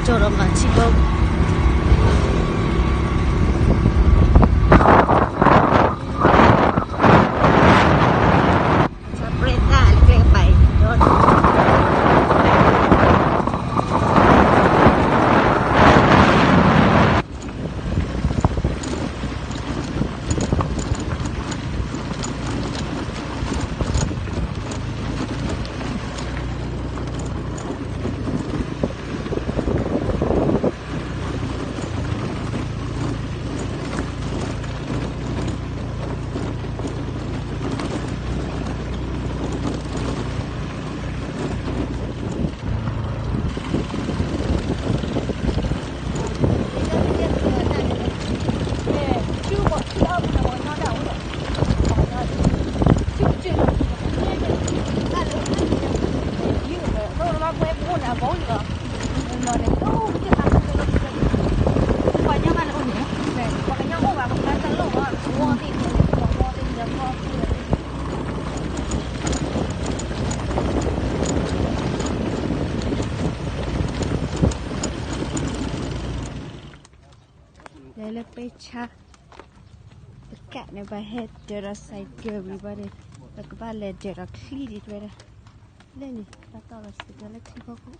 ကၠီဒီးမၤဆံဘီ ဆၣ်ပြဲးတၢ်လၢကျဲကပၤအံၤဒီး လဲၤလၢပဲဆါ ပကးန့ၣ် ပဟဲဒၢးဒီး cycle ဝံၤဘၣ်ဒီး ပကဘၣ်လဲၤဒၢးဒီးချံဒ်တဲဝဲဒၣ် လၢန့ၣ် တၢ်တီၢ်လီၤ cycle လၢချံဖီခိၣ်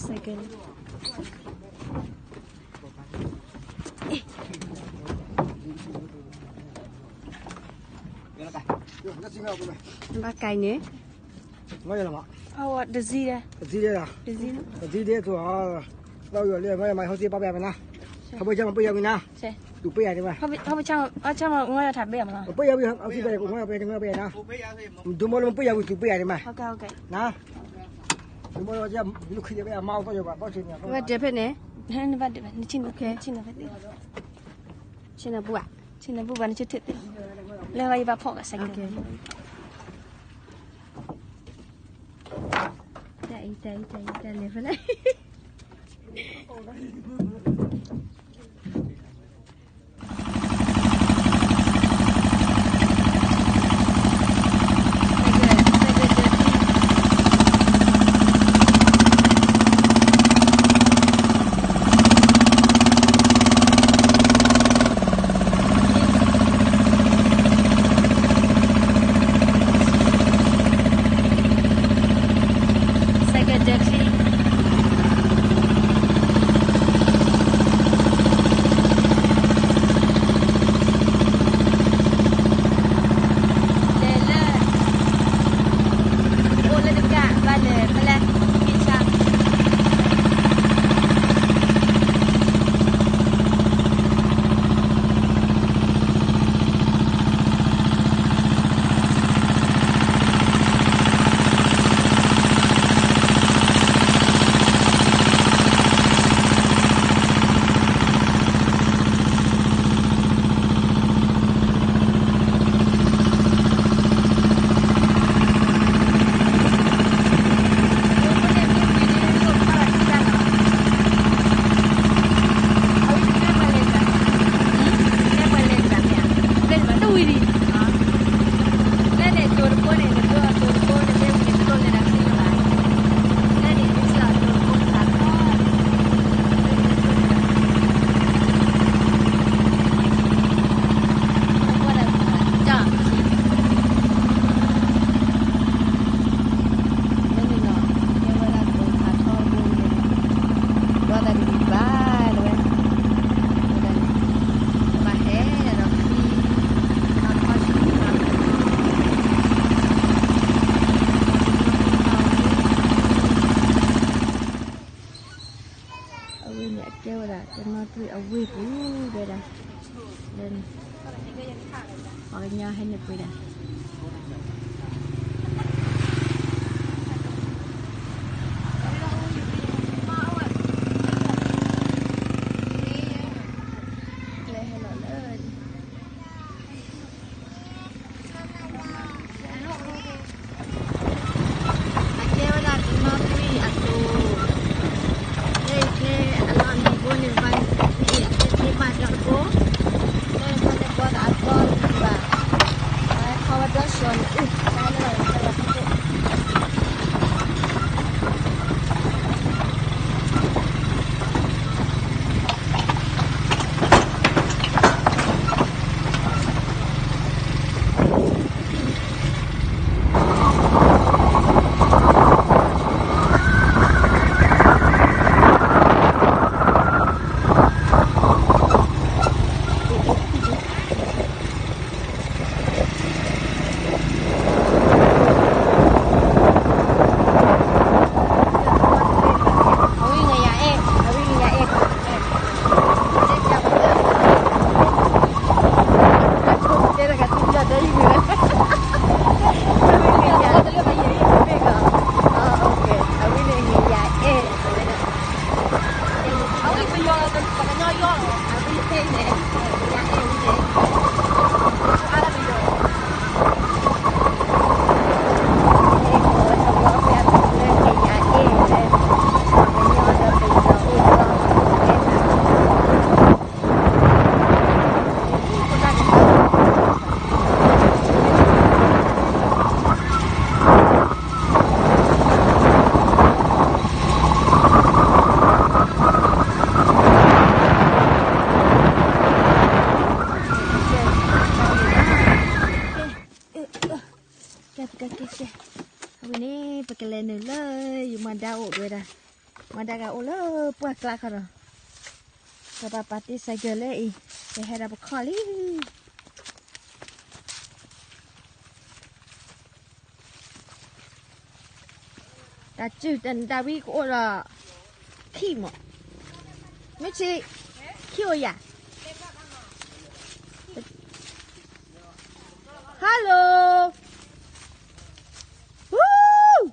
cycle ဘၣ်ကဲန့ၣ် တစံးဒဲ တစံးဒဲ ဘၣ်ယိၤလၢမၤဟီစ့ပၢ်ပယၤမနၤ ဟီဘိဆၣ်မၤပယၤဝံၤနၤ တူၢ်ပယၤန့ၣ်ဘၣ် ပယၤဝံၤ ဒိၣ်မီလၢမၤပယၤဝံၤ တူၢ်ပယၤန့ၣ်မး ဒိၣ်မီလၢမၤပယၤဝံၤ တူၢ်ပယၤန့ၣ်မး ဘၣ်ဒၢးဖဲန့ၣ် ဆ့ၣ်နီၤဘူၣ်ဘၣ် ဆ့ၣ်နီၤဘူၣ်ဘၣ်နဆၢထၢၣ်သ့ လၢယဘၣ်ဖီၣ်ကစဲးကဲ တၢ်အံၤ တၢ်အံၤ တၢ်အံၤ တၢ်လဲၤဖဲလဲၣ် လဲၤလၢ အိၣ်လၢတကးဘၣ်လဲၤဖဲလဲၣ် က့ၤဆါ လၢန့ၣ်နီၤ တဲဝဲဒၣ်ကိးဖးထီဘိန့ၣ် ဘၣ်သးတဂ့ၤဘၣ်တဲဝဲ ဘၣ်ဟဲဒီးခံ ထီထီဆူမး အဝဲန့ၣ်အကဲဝဲဒၣ် တနီသရံၣ်အဝ့ၢ်ပူၤဝဲဒၣ် လၢန့ၣ် ပှၤကညီဟဲန့ၣ်ပှဲၤဒၣ် လဲၤဟဲလီၤလၢ ကဲ ပကကဲကဲ, အဝဲန့ၣ် ပကလဲၤနုာ်လၢ ယမၤဒါအိၣ်ဝဲဒၣ်, မၤဒါဂၤအိၣ်လၢပှၢ်ကျါခီဒီး, ပဘၣ်ပာ်တ့ၢ် cycle လၢအံၤ, ပဟဲဒီးပခီၣ်လံ. တၢ်စုၢ်တၢ်ဝံကအိၣ်ဒီး ခံမး, မ့ၢ်ဆံး, ခံအိၣ်ယၤ, hello, woo.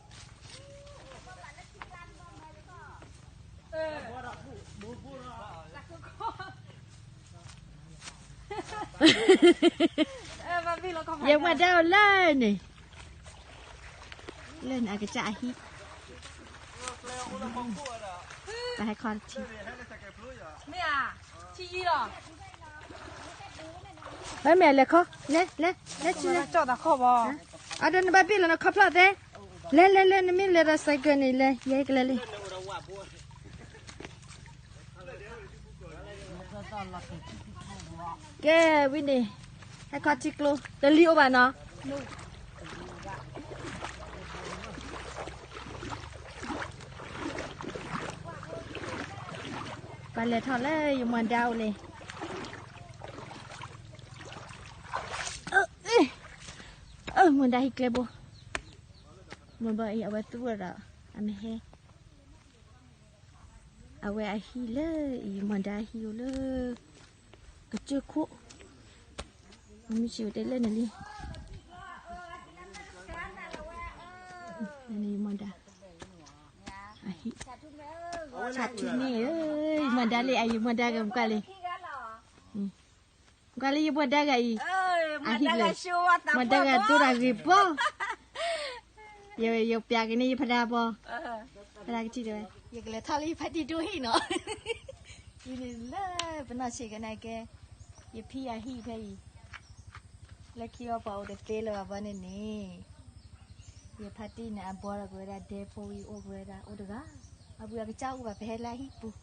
ယမၤဒါအိၣ်လၢန့ၣ်, လၢန့ၣ် အကစၢ်အဟံၣ်, ပဟဲခီတထံၣ်, မ့ၢ်ဧါ, ထံယံၤလီၤ. ဟဲမ့ၢ်လဲၤခီ, လဲၤ, လဲၤ, လဲၤဆူလဲၤ, အဒီးနဘၣ်ဘ့ၣ်လီၤနခီဖျိသ့, လဲၤ လဲၤ လဲၤ နမ့ၢ်လဲၤဒီး cycle န့ၣ် လဲၤ ယဲကလဲၤလံ. ကဲ ဝံၤန့ၣ် ဟဲခီထံကျိ တလံၤအိၣ်ဘၣ်နီၤ. ပှၤလဲၤထီၣ်လၢယမၤဒါအိၣ်လံ. မၤဒါဟံၣ်ကျဲဘိ, မၤဘီအံၤ အဝဲသူဝဲဒီး အမ့ၢ်ဟဲ အဝဲအဟံၣ်လၢအံၤ မၤဒါအဟံၣ်အိၣ်လၢ ကစၢၢ်ခိၣ်, မ့ၢ်ဆံးဝဲတဲလၢန့ၣ်လံ, မၤဒါ အဟံၣ်, ဆၣ်ထူန့ၣ်ဧၢ, မၤဒါလံ အယမၤဒါဂၤ မကွၢ်လံ, မကွၢ်လံ ယမၤဒါဂၤအံၤ, အဟံၣ်လၢ မၤဒါဂၤဒိၣ်တၢ်ဂ့ၤဘီ ယပျးက့ၤန့ၢ်ယဖဒါဘီ, ဖဒါကထံၣ်တဲဝဲ ယကလဲၤထီၣ်လၢယဖါတံၢ်ဒိၣ်ဟံၣ်နီၤ, ယန့ၣ်လၢပနီၢ်ဆံးကနဲၣ်ကဲ, ယဖံအဟံၣ်ဖဲအံၤ, လၢခံအီၤပှၤအိၣ်တသ့လၢၤဘၣ်ဘီန့ၣ်န့ၣ်, ယဖါတံၢ်န့ၣ် အဘီဒီးကဝဲဒၣ်ဒဲဖိဝံၤအိၣ်ကဝဲဒၣ်အိၣ်တဂၤ, အဝံၤအကစၢ်အိၣ်ဘၣ် ပဟဲလၢအဟံၣ်ပူၤ,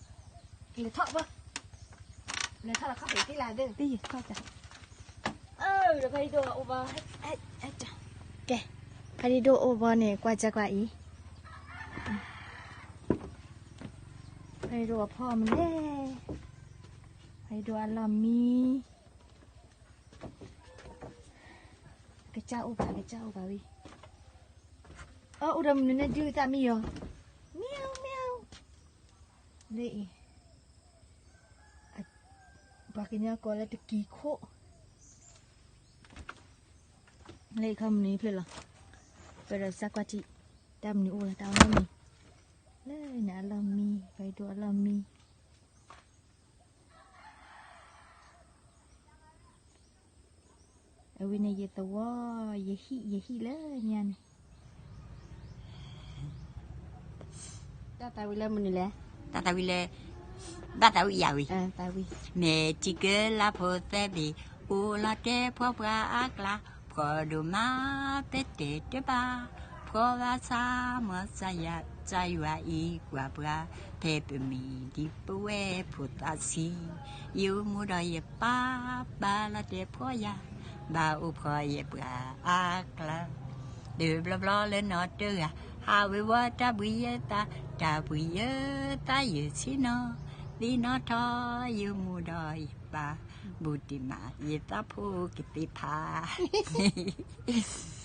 လဲၤထီၣ်ဘီ လဲၤထီၣ်လီၤခီၣ်ဖံးသ့လၢသ့ၣ်, အၢ ဒီးဖါတံၢ်ဒိၣ်အိၣ်ဘီ, ကဲ, ဖါတံၢ်ဒိၣ်အိၣ်ဘီန့ၣ် ကွၢ်ကကွၢ်အံၤ, ဖါတံၢ်ဒိၣ်အဖီမလဲၣ်, ဖါတံၢ်ဒိၣ်အလီၢ်မံ ကစၢ်အိၣ်ဘၣ် ကစၢ်အိၣ်ဘၣ်ဝံၤ, အအိၣ်ဒီးမနုၤန့ၣ်ဒုးသးမံယီၤ, မံ မံ, လၢအံၤ, ပှၤကညီကိးလၢတကံၤခိၣ်, လၢအံၤခီမနုၤဖျၢၣ်လီၤ, ပဒီးစၢ်ကွၢ်ထံၣ်, တၢ်မနုၤအိၣ်လၢတၢ်အလီၢ်မံ, လၢန့ၣ်အလီၢ်မံ ဖါတံၢ်ဒိၣ်အလီၢ်မံ အဝံၤန့ၣ် ယသဝီ, ယဟံၣ် ယဟံၣ်လၢညါန့ၣ်, တၢ်သးဝံၤလၢမနုၤလဲၣ်, တၢ်သးဝံၤလၢ, ဘၣ်သးဝံၤယၤဝံၤ, မ့ၢ်ထံကၢလၢဖိသၢဘ့ၣ်, အိၣ်လီၤတဲာ်ဖှီၣ်ပှၢ်အကျါ, ဖှီၣ်ဒိၣ်မးပဲတဲတဘၣ်, ဖှီၣ်ဘၣ်ဆၣ်မီၢ်စၢ်ယွၤအံၤ ကွၢ်ပှၤ, ဖဲပမံၤဒံးပဝဲဖိသၣ်ဆံး ယမိၢ်ဒီးယပၢ် ဘၣ်လီၤတဲာ်ဖှီၣ်ယၤ, ဘၣ်အိၣ်ဖှီၣ်ယဲၢ်ပှၤအကျါ, တဘျီဘျီလၢနီၢ်တဂၤ, ဟးဝ့ၤဝီၤတၢ်ဘှံးယဲၢ်သး, တၢ်ဘှံးယဲၢ်သးယဲၢ်ဆ့ၣ်နီၤ, သ့ၣ်နီၣ်ထီၣ်ယမိၢ်ဒီးယပၢ်, ဘူးတံၢ်မးယသးဖိကသ့ၣ်ဖး